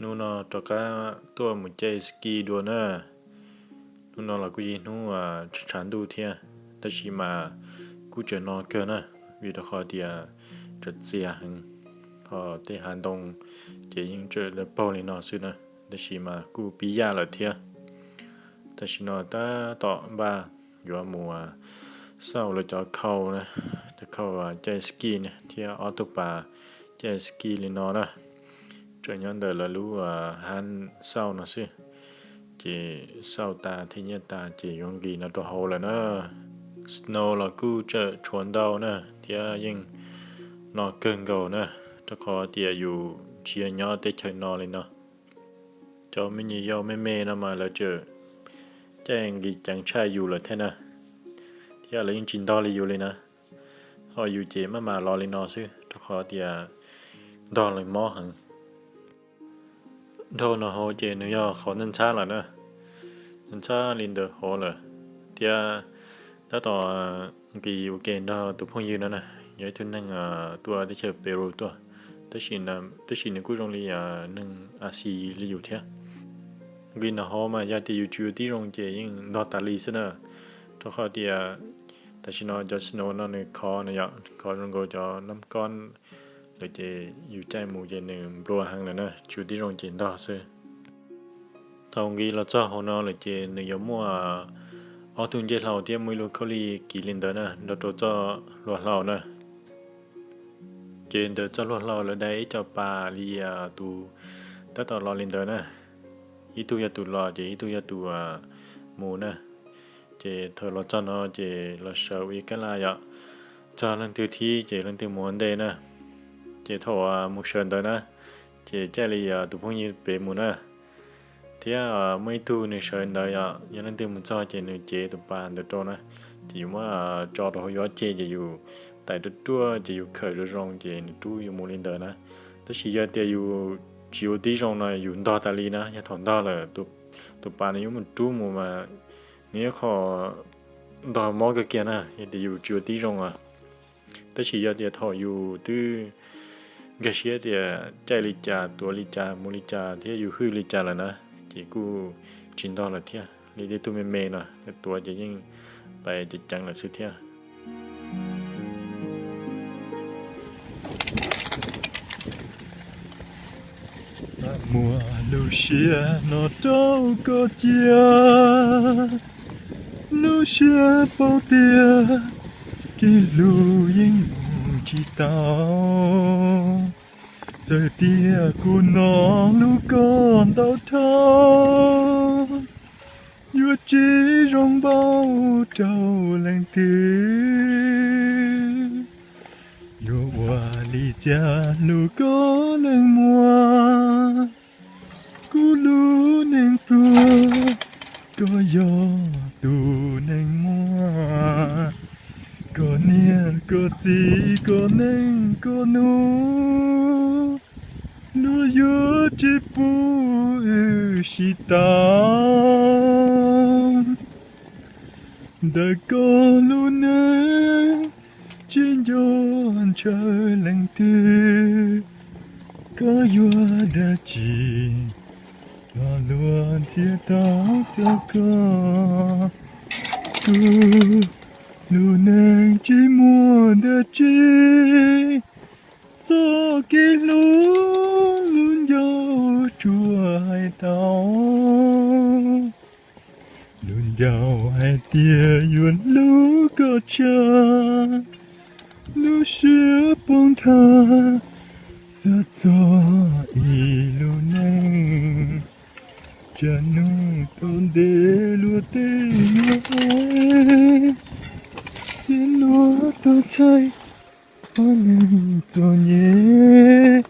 Hnub no rov qab tuaj mus caij ski dua na. Hnub no los kuj yog hnub tshav ntuj thiab, tab sis mas kuj tseem no kawg na, vim rau qhov tias tseem txias heev, ho tej hav ntoo ces yeej tseem lawv paug li no xwb na, tab sis mas kuj pib yaj lawm thiab. Tam sim no tab tom npaj yuav mus xauj lawv cov khau na, cov khau caij ski na thiab ob tug pas caij ski li no na. Tseem nyob ntawm lawv lub hab xauj no xwb, ces xauj tas thiaj nyiaj tas ces yuav nqis no rau hauv lawm na. Snow los kuj tseem tshuav ntau na, thiab yeej no kawg nkaus na, rau qhov tias yus tsis yog nyob teb chaws no li no. Cov me nyuam yaus me me no mas lawv tseem caij nqis ceev tshaj yus lawm thiab na, thiab lawv yeej tsis ntog li yus li na. Ho yus ces maj mam los li no xwb rau qhov tias ntog lawv mob heev. Dhau no hauv ces nws yog qhov ntxhab ntxhab lawm na, ntxhab ntxhab li ntawd hauv lawm, thiab tab tom nqis ua ke nrog tus phooj ywg no na, yog ib tug neeg tuaj teb chaws Peru tuaj, tab sis nws kuj zoo li neeg Asia li yus thiab. Nqis no hauv mas yog tias yus tsis ua tib zoo ces yeej ntog tas li xwb na, rau qhov tias tam sim no cov snow no nws khov no yom, khov zoo nkaus cov nab kob lawm ces yus caij mus ces nws nplua heev lawm na, tsis ua tib zoo ces ntog xwb. Thaum nqis los txog hauv no lawm ces nws yuav muaj ob tug ncej hlau thiab muaj ib lub khaub lig kiv li ntawd na nrog rau txoj hlua hlau na. Ces ntawm txoj hlua hlau lawv dai ib co pas li tus tab tom los li ntawd na, ib tug yog tus los ces ib tug yog tus mus na. Ces thaum los txog no ces los sawv ua ib kab laj yom, txog leej twg thib ces leej twg mus ua ntej na. Ces thaum mus sawv ntawd na, ces caij li tus phooj ywg pem mus na, thiab muaj ib tug nws sawv ntawd yom, yog leej twg mus txog ces nws cev tus pas ntawd rau na, ces yus muab tso rau hauv yus ob ceg ces yus tais ruaj ruaj ces yus khawm zoo zoo ces nws rub yus mus li ntawd na. Tab sis yog tias yus tsis ua tib zoo no yus ntog tas li na, yog thaum ntog lawm tus pas nws yuav mus rub mus mas nws ib qho ntog mob kawg kiag na, yog tias yus tsis ua tib zoo os. Tab sis yog tias thaum yus twb nkag siab tias caij li cas tuav li cas mus li cas thiab yus hwj li cas lawm na, ces kuj tsis ntog lawm thiab. Li tej tug me me no tuav ces yeej pais ceev ceev lawm xwb thiab. Muaj lub siab no rau koj cia, lub siab paub tias kev hlub yeej mus tsis tau. Txawm tias kuv hnov lus koj ntau dhau, yuav tsis zoo npaum rau leej twg. Yuav ua li cas hlub koj leej muaj, kuv lub neej pluag, koj yog tus neeg muaj. Koj niam koj txiv koj neej koj nus, luag yuav tsis pub wb sib tau. Ntawm koj lub neej tsis nco ntshaw leej twg, koj yuav dab tsi los luag ntxias tau rau koj. Kuv lub neej tsis muaj dab tsi, txoj kev hlub lub ncauj ruaj hais tau. Lub ncauj hais tias yuav hlub koj tshaj lub siab poob nthav, xav txog ib lub neej, tsam nug tau ntev luag tej yuav hais, thiab luag tau txhais ob leeg txom nyem.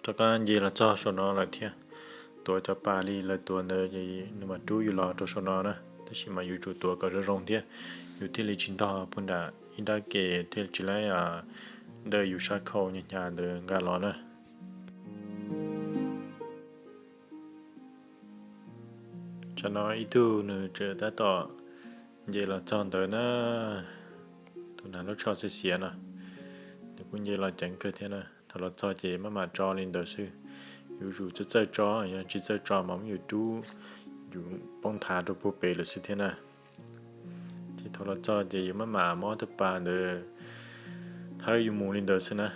Rov qab nce los txog saum no lawm thiab. Tuav cov pas li lawv tuav ntawd ces nws mam rub yus los rau saum no na, tab sis mas yus tsum tuav kom zoo zoo thiab, yus thiaj li tsis ntog puag nram ib nrab ke, thiaj li tsis laib daws yus sab khau hnyav hnyav ntawd nqa los na. Tsam no ib tug nws tseem tab tom nce los txog ntawd na, tus hnav lub tsho xiav xiav no, nws kuj nce los ceev kawg thiab na. Thaum los txog ces maj mam tso li ntawd xwb, yuav tsum txawj txawj tso, yog tsis txawj tso mas muab yus rub, yus poob nthav rau puag pem lawm xwb thiab na. Ces thaum los txog ces yus maj mam muab ob tug pas ntawd thawb yus mus li ntawd xwb na,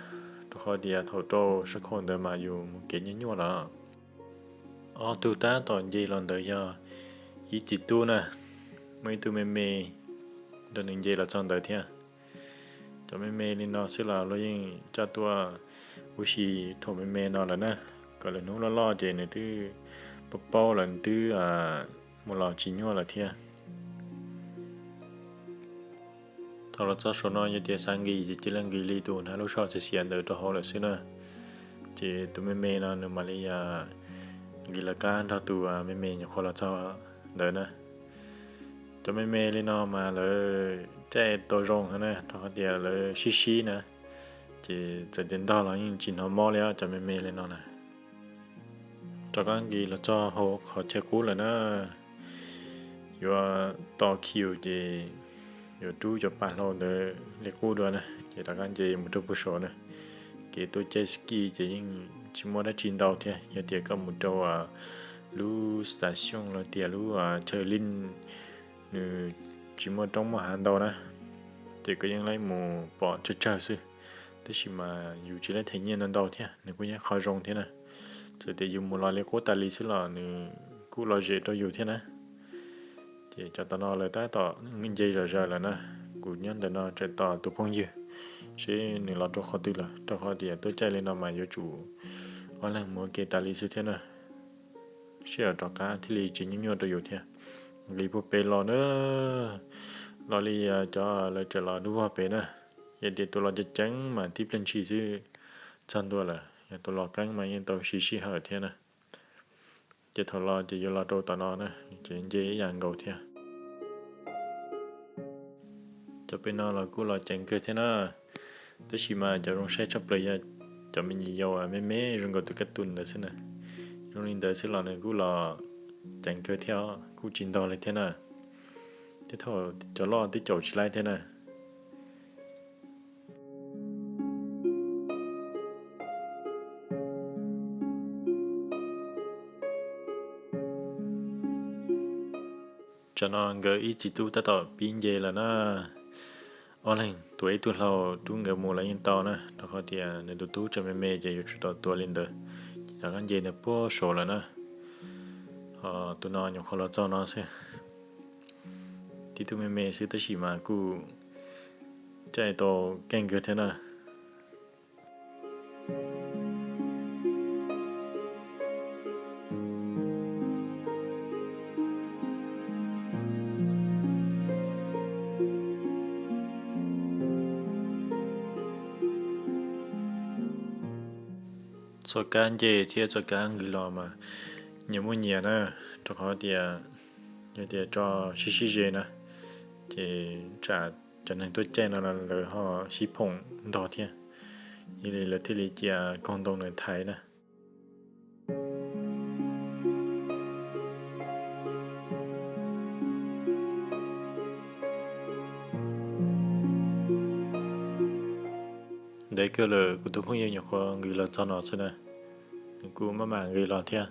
rau qhov tias thaum rau sab khau ntawd mas yus mus kev nyuaj nyuaj lawm. Ob tug tab tom nce los ntawd yog ib txiv tub na, muaj ib tug me me nrog nws nce los txog ntawd thiab. Cov me me li no xwb los luag yeej coj tuaj ua si thaum me me no lawm na, kom lwm hnub loj loj ces nws twb paub paub lawm, nws twb mus los tsis nyuaj lawm thiab. Thaum los txog saum no yog tias xav nqis ces cia li nqis li tus hnav lub soj xiav xiav ntawd rau hauv lawm xwb na. Ces tus me me no nws mam li nqis lawv qab nrog tus me me nyuam qhuav los txog ntawd na. Cov me me li no mas lawv caij tau zoo heev na, rau qhov tias lawv sib sib na, ces txawm tias ntog los yeej tsis hnov mob li os cov me me li no na. Rov qab nqis los txog hauv qhov chaw qub lawm na, yuav tos khiv ces yuav rub cov pas hlau ntawd li qub dua na, ces rov qab nce mus rau puag saud na. Kev tuaj caij ski ces yeej tsis muaj dab tsi ntau thiab, yog tias koj mus rau lub station los tias lub chaw lij nws tsis muaj roob muaj hav ntau na, ces koj yeej laib mus pom tsawg tsawg xwb. Tab sis mas yus tsis laib them nyiaj ntau ntau thiab, nws kuj yog qhov zoo thiab na. Txawm tias yus mus los li qub tas li xwb los nws kuj lom zem rau yus thiab na. Ces cov tom no lawv tab tom nce zom zaws lawm na, kuv nyob ntawm no tseem tos tus phooj ywg seb nws los rau qhov twg lawm, rau qhov tias tuaj caij li no mas yuav tsum ob leeg mus ua ke tas li xwb thiab na, sij hawm rov qab thiaj li tsis nyuaj nyuaj rau yus thiab. Nqis puag pem los na, los li cov lawv tseem los dub vog pem na, yog tias tus los ceev ceev mas tib pliag ntshis xwb txog ntua lawm, yog tus los qeeb mas yeej tau siv sij hawm thiab na. Ces thaum los ces yuav los rau tom no na, ces nce ib yam nkaus thiab. Cov pem no los kuj los ceev kawg thiab na, tab sis mas cov zoo saib tshaj plaws yog cov me nyuam yaus me me zoo nkaus tus kab tus ntawd xwb na. Zoo li ntawd xwb los nws kuj los ceev kawg thiab, kuj tsis ntog li thiab na. Thiab thaum cov loj twb caum tsis laib thiab na. Tsam no nkawd ib txiv tub tab tom pib nce lawm na. Ob leeg tuav ib tug hlau rub nkawd mus los yeej tau na, rau qhov tias nws tus tub tseem me me ces yuav tsum tau tuav li ntawd. Ces rov qab nce ntawd puag saud lawm na. Ho tus no nyuam qhuav los txog no xwb. Tib tug me me xwb tab sis mas kuj caij tau keej kawg thiab na. Txoj kab nce thiab txoj kab nqis los mas nyias muaj nyias na, rau qhov tias yog tias tso sib sib ze na, ces tsam cov neeg tuaj caij no lawv ho sib phoom ntog thiab, yog li lawv thiaj li cia koog ntoo ntawd thaiv na. Ntev kawg lawm kuv tus phooj ywg nyuam qhuav nqis los txog no xwb na, nws kuj maj mam nqis los thiab,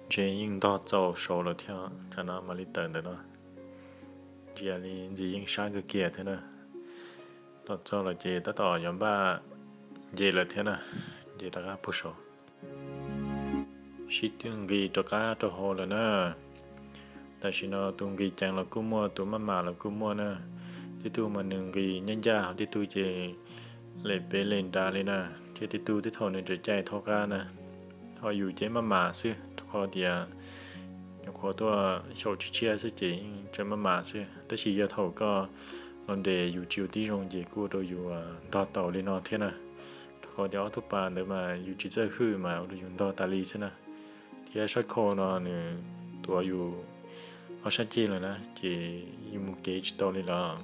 ntshe yeej ntog txaus saud lawm thiab, tsam no mam li tawm ntawm no. Ntsia li ntxim yeej sab kawg kiag thiab na. Los txog lawm ces tab tom yuav npaj nce lawm thiab na, nce rov qab puag saud. Sib tw nqis rov qab rau hauv lawm na. Tam sim no tus nqis ceev los kuj muaj, tus maj mam los kuj muaj na. Tej tug mas nws nqis ncaj ncaj, ho tej tug ces lem pem lem nrad li na, thiab tej tug tej thaum nws tseem caij thaub qab na. Ho yus ces maj mam xwb, rau qhov tias nyuam qhuav tuaj xyaum tshiab tshiab xwb ces yeej tseem maj mam xwb, tab sis yog thaum koj los nres yus tsis ua tib zoo ces kuj ua rau yus ntog tau li no thiab na. Rau qhov tias ob tug pas ntawd mas yus tsis txawj hwj mas ua rau yus ntog tas li xwb na. Thiab sab khau no nws tuav yus ob sab ceg lawm na, ces yus mus kev tsis tau li lawm.